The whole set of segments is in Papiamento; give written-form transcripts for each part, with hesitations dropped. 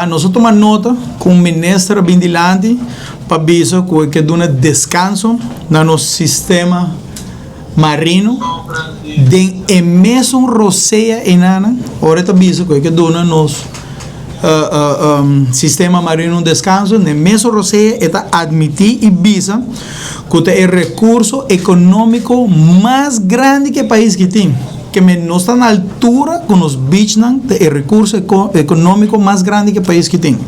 Nos a tuma nota ku un minister a bin dilanti pa bisa ku e ke duna deskanso na nos sistema marino den e mesun rosea enanan. Ora e ta bisa ku e ke duna nos sistema marino un deskanso, den e mesun rosea e ta admití i bisa ku ta e rekurso ekonómiko mas grandi ku e pais ki tin. Ke men nos ta na altura ku nos beachnan ta e rekurso ekonómiko mas grandi ku e pais ki tin.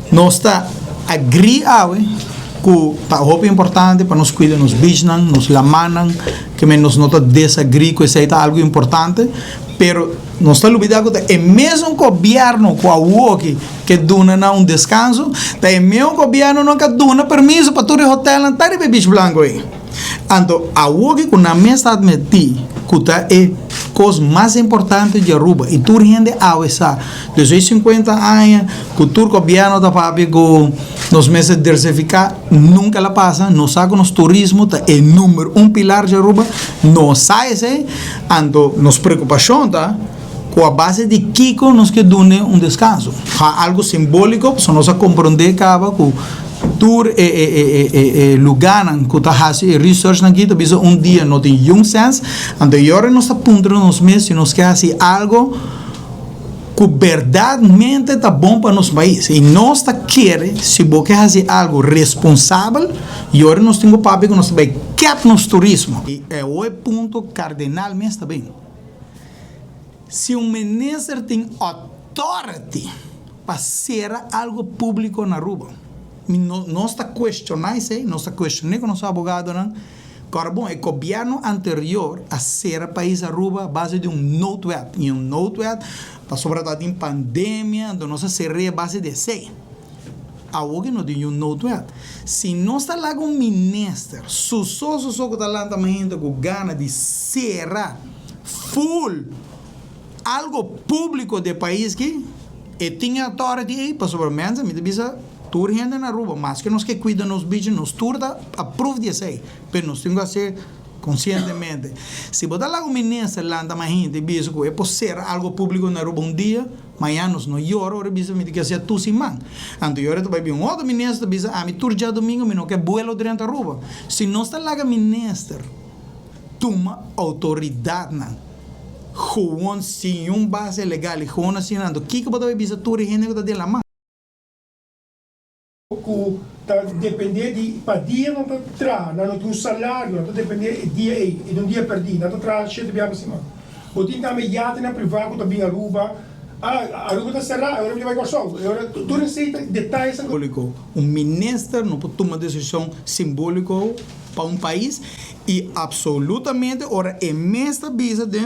Nos ta agrí awe ku ta hopi importante pa nos kuida nos beachnan, nos lamannan, ke men nos no ta desagrí ku esei ta algu importante, pero nos ta lubidá ku ta e mesun gobièrnu ku awoki ke duna nan un deskanso, ta e mesun gobièrnunan ku a duna permiso pa tur e hotèlnan ta riba e beach blanku ei. Anto awoki ku nan mes ta atmití ku ta e kos mas importante di Aruba i tur hende awe sa despues di sinkuenta aña ku tur gobièrnu ta papia ku nos mester diversifiká, nunka el a pasa. Nos sa ku nos turismo ta e number un pilar di Aruba, nos sa esei. Anto nos preokupashon ta ku a base di kiko nos ke dun'e un deskanso. Ha algu simbóliko pasobra nos a komprondé kaba ku. Tur e e lugánan ku ta hasi e researchnan aki ta bisa un dia no tin yun sens, anto e ora nos ta puntra nos mes si nos ke hasi algo ku berdadmente ta bon pa nos pais. I nos ta kere si bo ke hasi algo responsabel i ora nos tin ku papia ku nos ta bai kèp nos turismo. I e oe punto kardenal mes ta bin. Si un minister tin authority pa sera algo publico na Aruba, mi no nos ta cuestiona esey, nos ta cuestione cu nos abogadonan, cu bon e gobierno anterior a sera pais Aruba a base di un noodwet, y un noodwet pasobra tabatin pandemia, enton nos a sere a base di esey. Awor ki no tin un noodwet. Si nos ta laga un minister su so su so cu ta lanta mainta cu gana di sera full algo publico di e pais ki, e tin e authority ey, pasobra mensen mi ta bisa tur hende na Aruba maske nos ke cuida nos bichi nos tur ta approve di esey, pero nos tin cu haci conscientemente. Si bo ta laga un minister lanta mainta y bisa cu e por sera algo publico na Aruba un dia, Maña nos no yora ora bisa mi ta ke hacia tur siman. Anto yora ta bai bin un otro minister ta bisa ami tur djadomingo mi no ke buelo drenta Aruba. Si nos ta laga minister tuma autoridadnan gewoon sin un base legal y gewoon asina anto kiko bo ta bai bisa tur e hende ku ta den laman? Ku ta dependé di pa dia nan ta traha, nan no tin un salario, nan ta dependé e dia ei, e di un dia pèrdí, nan ta traha shete biaha pa siman. Bo tin tambe yatenan privá ku ta bin Aruba, ah, Aruba ta será, e ora mi ta bai Kòrsou, e ora, tur esei ta detayesnan ku. Simbóliko, un minister no por tuma desishon simbóliko pa un pais i absolutamente ora e mes ta bisa den.